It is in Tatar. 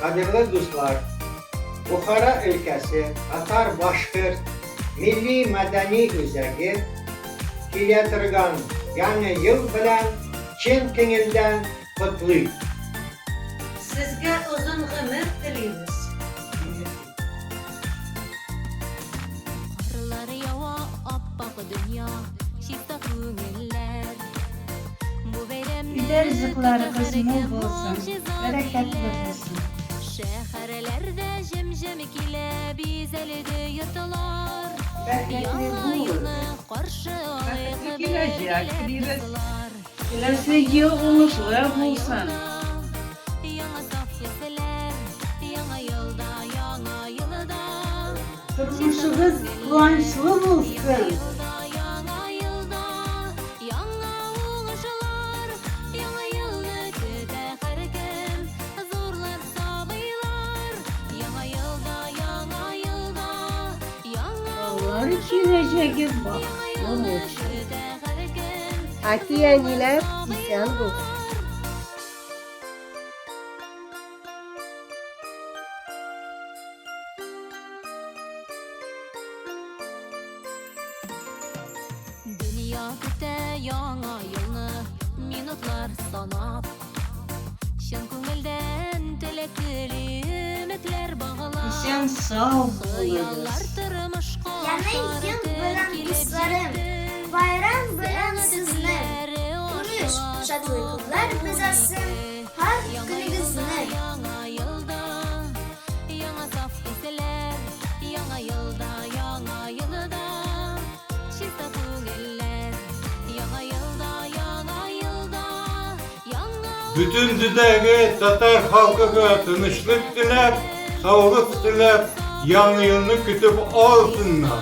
Кадерле дуслар, Бухара өлкәсе татар-башкорт милли-мәдәни үзәге килә торган Яңа ел белән чын күңелдән котлый! Сезгә озын гомер телибез. Карлар ява, аппак дөнья, чиста күңелләр. Бу бәйрәмне Өйдә ризыкларыгыз көтә мул һәркем булсын, могҗиза бәрәкәтле диләр. булсын. Шәһәрләрдә җем-җем килә бизәлде йортлар. Бәрәкәтле Яңа булыгыз. елны каршы алыйк Бәхетле киләчәк бергәләп, телибез. дуслар. Киләсе ел уңышлы булсын. Яңа саф хисләр, яңа елда, яңа елда. Тормышыгыз куанычлы булсын. Елда, яңа елда, яңа уңышлар, яңа елны көтә һәркем, зурлар, сабыйлар. Яңа елда, яңа елда, яңа Балалар киләчәге бәхетле елны булсын. көтә һәркем, Әти-әниләр исән булсын. Дөнья көтә яңа елны, минутлар санап. Чын күңелдән теләк тели, өметләр баглап. Исән сау Хыяллар булыгыз. тормышка Яңа ашар ел көн белән, килеп дусларым! җитте. Байрам белән Сәгать сезне! өсләре Күреш, ашыга шатлыклар бизәсен 12. һәр Яңа елда, көнегезне! яңа елда, яңа саф хисләр, яңа елда, яңа елда, чиста күңелләр, яңа елда, яңа елда, яңа Бөтен дөньядагы татар халкыга тынычлык теләп, саулык теләп, Яңа елны көтеп алсыннар.